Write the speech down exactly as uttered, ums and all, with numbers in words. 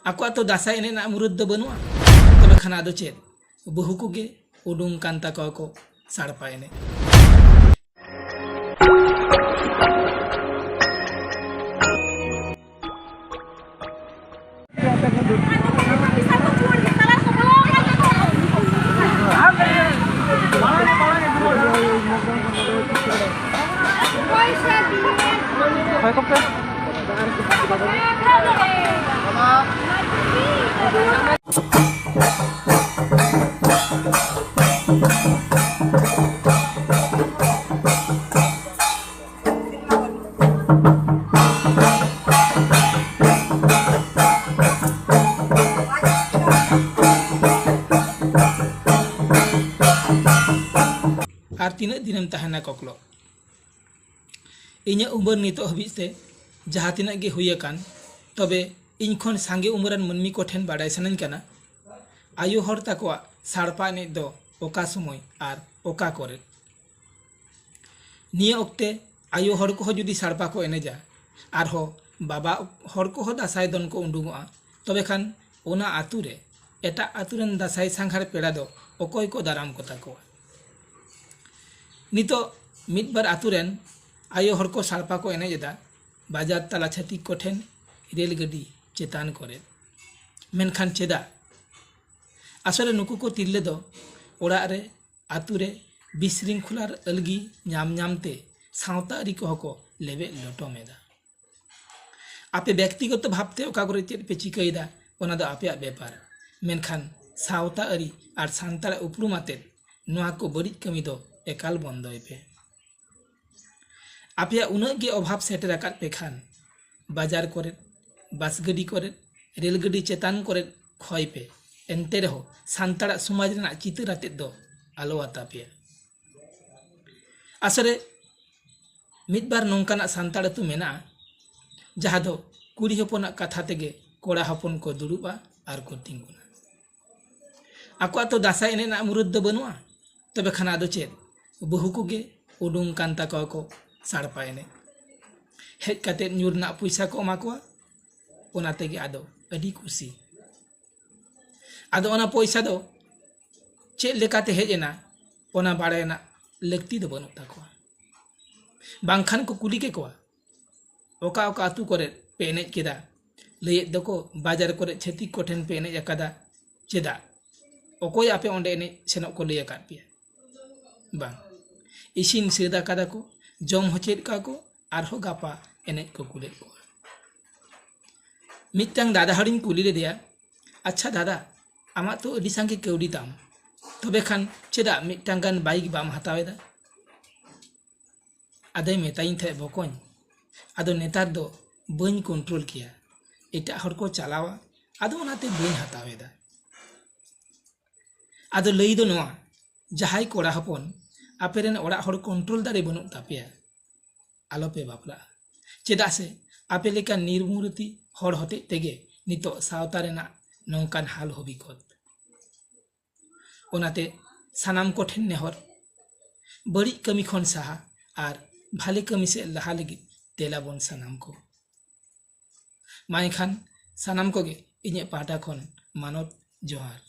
ᱟᱠᱚᱣᱟᱜ ᱛᱚ ᱫᱟᱸᱥᱟᱭ ᱮᱱᱮᱡ ᱨᱮᱱᱟᱜ ᱢᱩᱨᱟᱹᱫ ᱫᱚ ᱵᱟᱹᱱᱩᱜᱼᱟ᱾ ᱛᱚᱵᱮ ᱠᱷᱟᱱ ᱟᱫᱚ ᱪᱮᱫ? ᱵᱟᱹᱦᱩ ᱠᱚᱜᱮ ᱩᱰᱩᱝ ᱠᱟᱱ ᱛᱟᱠᱚᱣᱟ ᱠᱚ ᱥᱟᱲᱯᱟ ᱮᱱᱮᱡ᱾ ᱟᱨ ᱛᱤᱱᱟᱹᱜ ᱫᱤᱱᱮᱢ ᱛᱟᱦᱮᱱᱟ ᱠᱚᱠᱞᱚ? ᱤᱧᱟᱹᱜ ᱩᱢᱮᱨ ᱱᱤᱛᱚᱜ ᱦᱟᱹᱵᱤᱡ ᱛᱮ ᱡᱟᱦᱟᱸ ᱛᱤᱱᱟᱹᱜ ᱜᱮ ᱦᱩᱭ ᱟᱠᱟᱱ, ᱛᱚᱵᱮ ᱤᱧ ᱠᱷᱚᱱ ᱥᱟᱸᱜᱮ ᱩᱢᱮᱨᱟᱱ ᱢᱟᱹᱱᱢᱤ ᱠᱚᱴᱷᱮᱱ ᱵᱟᱰᱟᱭ ᱥᱟᱱᱟᱧ ᱠᱟᱱᱟ, ᱟᱭᱳ ᱦᱚᱲ ᱛᱟᱠᱚᱣᱟᱜ ᱥᱟᱲᱯᱟ ᱮᱱᱮᱡ ᱫᱚ ᱚᱠᱟ ᱥᱚᱢᱚᱭ ᱟᱨ ᱚᱠᱟ ᱠᱚᱨᱮ? ᱱᱤᱭᱟᱹ ᱚᱠᱛᱮ ᱟᱭᱳ ᱦᱚᱲ ᱠᱚᱦᱚᱸ ᱡᱩᱫᱤ ᱥᱟᱲᱯᱟ ᱠᱚ ᱮᱱᱮᱡᱟ, ᱟᱨᱦᱚᱸ ᱵᱟᱵᱟ ᱦᱚᱲ ᱠᱚᱦᱚᱸ ᱫᱟᱸᱥᱟᱭ ᱫᱚᱱ ᱠᱚ ᱩᱰᱩᱝᱚᱜᱼᱟ, ᱛᱚᱵᱮ ᱠᱷᱟᱱ ᱚᱱᱟ ᱟᱛᱳ ᱨᱮ ᱮᱴᱟᱜ ᱟᱛᱳ ᱨᱮᱱ ᱫᱟᱸᱥᱟᱭ ᱥᱟᱸᱜᱷᱟᱨ ᱯᱮᱲᱟ ᱫᱚ ᱚᱠᱚᱭ ᱠᱚ ᱫᱟᱨᱟᱢ ᱠᱚᱛᱟ ᱠᱚᱣᱟ? ᱱᱤᱛᱚᱜ ᱢᱤᱫ ᱵᱟᱨ ᱟᱛᱳ ᱨᱮᱱ ᱟᱭᱳ ᱦᱚᱲ ᱠᱚ ᱥᱟᱲᱯᱟ ᱠᱚ ᱮᱱᱮᱡ ᱮᱫᱟ ᱵᱟᱡᱟᱨ ᱛᱟᱞᱟ ᱪᱷᱟᱹᱛᱤᱠ ᱠᱚᱴᱷᱮᱱ ᱨᱮᱞ ᱜᱟᱹᱰᱤ ᱪᱮᱛᱟᱱ ᱠᱚᱨᱮ᱾ ᱢᱮᱱᱠᱷᱟᱱ ᱪᱮᱫᱟᱜ? ᱟᱥᱚᱞ ᱨᱮ ᱱᱩᱠᱩ ᱠᱚ ᱛᱤᱨᱞᱟᱹ ᱫᱚ ᱚᱲᱟᱜ ᱨᱮ, ᱟᱛᱳ ᱨᱮ ᱵᱤᱥᱨᱤᱝᱠᱷᱚᱞᱟ ᱟᱨ ᱟᱹᱞᱜᱤ ᱧᱟᱢ ᱧᱟᱢ ᱛᱮ ᱥᱟᱶᱛᱟ ᱟᱹᱨᱤ ᱠᱚᱦᱚᱸ ᱠᱚ ᱞᱮᱵᱮᱫ ᱞᱚᱴᱚᱢ ᱮᱫᱟ᱾ ᱟᱯᱮ ᱵᱮᱠᱛᱤᱜᱚᱛᱚ ᱵᱷᱟᱵᱽᱛᱮ ᱚᱠᱟ ᱠᱚᱨᱮ ᱪᱮᱫ ᱯᱮ ᱪᱤᱠᱟᱹᱭᱮᱫᱟ, ᱚᱱᱟ ᱫᱚ ᱟᱯᱮᱭᱟᱜ ᱵᱮᱯᱟᱨ, ᱢᱮᱱᱠᱷᱟᱱ ᱥᱟᱶᱛᱟ ᱟᱹᱨᱤ ᱟᱨ ᱥᱟᱱᱛᱟᱲᱟᱜ ᱩᱯᱨᱩᱢ ᱟᱛᱮᱫ ᱱᱚᱣᱟ ᱠᱚ ᱵᱟᱹᱲᱤᱡ ᱠᱟᱹᱢᱤ ᱫᱚ ᱮᱠᱟᱞ ᱵᱚᱱᱫᱚᱭ ᱯᱮ᱾ ᱟᱯᱮᱭᱟᱜ ᱩᱱᱟᱹᱜ ᱜᱮ ᱚᱵᱷᱟᱵᱽ ᱥᱮᱴᱮᱨ ᱟᱠᱟᱫ ᱯᱮ ᱠᱷᱟᱱ, ᱵᱟᱡᱟᱨ ᱠᱚᱨᱮᱫ, ᱵᱟᱥ ᱜᱟᱹᱰᱤ ᱠᱚᱨᱮᱫ, ᱨᱮᱞ ᱜᱟᱹᱰᱤ ᱪᱮᱛᱟᱱ ᱠᱚᱨᱮᱫ ᱠᱷᱚᱭ ᱯᱮ, ᱮᱱᱛᱮ ᱨᱮᱦᱚᱸ ᱥᱟᱱᱛᱟᱲᱟᱜ ᱥᱚᱢᱟᱡᱽ ᱨᱮᱱᱟᱜ ᱪᱤᱛᱟᱹᱨ ᱟᱛᱮᱫ ᱫᱚ ᱟᱞᱚ ᱟᱛᱟ ᱯᱮᱭᱟ᱾ ᱟᱥᱚᱞ ᱨᱮ ᱢᱤᱫ ᱵᱟᱨ ᱱᱚᱝᱠᱟᱱᱟᱜ ᱥᱟᱱᱛᱟᱲ ᱟᱹᱛᱩ ᱢᱮᱱᱟᱜᱼᱟ, ᱡᱟᱦᱟᱸ ᱫᱚ ᱠᱩᱲᱤ ᱦᱚᱯᱚᱱᱟᱜ ᱠᱟᱛᱷᱟ ᱛᱮᱜᱮ ᱠᱚᱲᱟ ᱦᱚᱯᱚᱱ ᱠᱚ ᱫᱩᱲᱩᱵᱼᱟ ᱟᱨ ᱠᱚ ᱛᱤᱸᱜᱩᱱᱟ᱾ ᱟᱠᱚᱣᱟᱜ ᱛᱚ ᱫᱟᱸᱥᱟᱭ ᱮᱱᱮᱡ ᱨᱮᱱᱟᱜ ᱢᱩᱨᱟᱹᱫ ᱫᱚ ᱵᱟᱹᱱᱩᱜᱼᱟ, ᱛᱚᱵᱮ ᱠᱷᱟᱱ ᱟᱫᱚ ᱪᱮᱫ? ᱵᱟᱹᱦᱩ ᱠᱚᱜᱮ ᱩᱰᱩᱝ ᱠᱟᱱ ᱛᱟᱠᱚᱣᱟ ᱠᱚ ᱥᱟᱲᱯᱟ ᱮᱱᱮᱡ᱾ ᱦᱮᱡ ᱠᱟᱛᱮᱫ ᱧᱩ ᱨᱮᱱᱟᱜ ᱯᱚᱭᱥᱟ ᱠᱚ ᱮᱢᱟ ᱠᱚᱣᱟ, ᱚᱱᱟ ᱛᱮᱜᱮ ᱟᱫᱚ ᱟᱹᱰᱤ ᱠᱩᱥᱤ᱾ ᱟᱫᱚ ᱚᱱᱟ ᱯᱚᱭᱥᱟ ᱫᱚ ᱪᱮᱫ ᱞᱮᱠᱟᱛᱮ ᱦᱮᱡ ᱮᱱᱟ, ᱚᱱᱟ ᱵᱟᱲᱟᱭ ᱨᱮᱱᱟᱜ ᱞᱟᱹᱠᱛᱤ ᱫᱚ ᱵᱟᱹᱱᱩᱜ ᱛᱟᱠᱚᱣᱟ᱾ ᱵᱟᱝᱠᱷᱟᱱ ᱠᱚ ᱠᱩᱞᱤ ᱠᱮᱠᱚᱣᱟ, "ᱚᱠᱟ ᱚᱠᱟ ᱟᱹᱛᱩ ᱠᱚᱨᱮ ᱯᱮ ᱮᱱᱮᱡ ᱠᱮᱫᱟ?" ᱞᱟᱹᱭᱮᱫ ᱫᱚᱠᱚ, "ᱵᱟᱡᱟᱨ ᱠᱚᱨᱮ ᱪᱷᱟᱹᱛᱤᱠ ᱠᱚᱴᱷᱮᱱ ᱯᱮ ᱮᱱᱮᱡ ᱟᱠᱟᱫᱟ, ᱪᱮᱫᱟᱜ? ᱚᱠᱚᱭ ᱟᱯᱮ ᱚᱸᱰᱮ ᱮᱱᱮᱡ ᱥᱮᱱᱚᱜ ᱠᱚ ᱞᱟᱹᱭ ᱟᱠᱟᱫ ᱯᱮᱭᱟ?" ᱵᱟᱝ, ᱤᱥᱤᱱ ᱥᱟᱹᱛ ᱟᱠᱟᱫᱟ ᱠᱚ, ᱡᱚᱢ ᱦᱚᱪᱚᱭᱮᱫ ᱠᱚᱣᱟ ᱠᱚ, ᱟᱨᱦᱚᱸ ᱜᱟᱯᱟ ᱮᱱᱮᱡ ᱠᱚ ᱠᱩᱞᱮᱫ ᱠᱚᱣᱟ᱾ ᱢᱤᱫᱴᱟᱝ ᱫᱟᱫᱟ ᱦᱚᱲᱤᱧ ᱠᱩᱞᱤ ᱞᱮᱫᱮᱭᱟ, "ᱟᱪᱪᱷᱟ ᱫᱟᱫᱟ, ᱟᱢᱟᱜ ᱛᱚ ᱟᱹᱰᱤ ᱥᱟᱸᱜᱮ ᱠᱟᱹᱣᱰᱤ ᱛᱟᱢ, ᱛᱚᱵᱮ ᱠᱷᱟᱱ ᱪᱮᱫᱟᱜ ᱢᱤᱫᱴᱟᱝ ᱜᱟᱱ ᱵᱟᱭᱤᱠ ᱵᱟᱢ ᱦᱟᱛᱟᱣ ᱮᱫᱟ?" ᱟᱫᱚᱭ ᱢᱮᱛᱟᱭᱤᱧ ᱛᱟᱦᱮᱸᱫ, "ᱵᱚᱠᱚᱧ, ᱟᱫᱚ ᱱᱮᱛᱟᱨ ᱫᱚ ᱵᱟᱹᱧ ᱠᱚᱱᱴᱨᱳᱞ ᱠᱮᱭᱟ, ᱮᱴᱟᱜ ᱦᱚᱲ ᱠᱚ ᱪᱟᱞᱟᱣᱟ, ᱟᱫᱚ ᱚᱱᱟᱛᱮ ᱵᱟᱹᱧ ᱦᱟᱛᱟᱣ ᱮᱫᱟ᱾" ᱟᱫᱚ ᱞᱟᱹᱭ ᱫᱚ ᱱᱚᱣᱟ, ᱡᱟᱦᱟᱸᱭ ᱠᱚᱲᱟ ᱦᱚᱯᱚᱱ ᱟᱯᱮᱨᱮᱱ ᱚᱲᱟᱜ ᱦᱚᱲ ᱠᱚᱱᱴᱨᱳᱞ ᱫᱟᱲᱮ ᱵᱟᱹᱱᱩᱜ ᱛᱟᱯᱮᱭᱟ, ᱟᱞᱚᱯᱮ ᱵᱟᱯᱞᱟᱜᱼᱟ᱾ ᱪᱮᱫᱟᱜ ᱥᱮ ᱟᱯᱮ ᱞᱮᱠᱟ ᱱᱤᱨᱢᱩᱨᱛᱤ ᱦᱚᱲ ᱦᱚᱛᱮᱡ ᱛᱮᱜᱮ ᱱᱤᱛᱚᱜ ᱥᱟᱶᱛᱟ ᱨᱮᱱᱟᱜ ᱱᱚᱝᱠᱟᱱ ᱦᱟᱞ ᱦᱚᱵᱤᱠᱚᱛ᱾ ᱚᱱᱟᱛᱮ ᱥᱟᱱᱟᱢ ᱠᱚᱴᱷᱮᱱ ᱱᱮᱦᱚᱨ, ᱵᱟᱹᱲᱤᱡ ᱠᱟᱹᱢᱤ ᱠᱷᱚᱱ ᱥᱟᱦᱟ ᱟᱨ ᱵᱷᱟᱞᱮ ᱠᱟᱹᱢᱤ ᱥᱮᱫ ᱞᱟᱦᱟ ᱞᱟᱹᱜᱤᱫ ᱛᱮᱞᱟ ᱵᱚᱱ ᱥᱟᱱᱟᱢ ᱠᱚ᱾ ᱢᱟ ᱮᱱᱠᱷᱟᱱ ᱥᱟᱱᱟᱢ ᱠᱚᱜᱮ ᱤᱧᱟᱹᱜ ᱯᱟᱦᱴᱟ ᱠᱷᱚᱱ ᱢᱟᱱᱚᱛ ᱡᱚᱦᱟᱨ᱾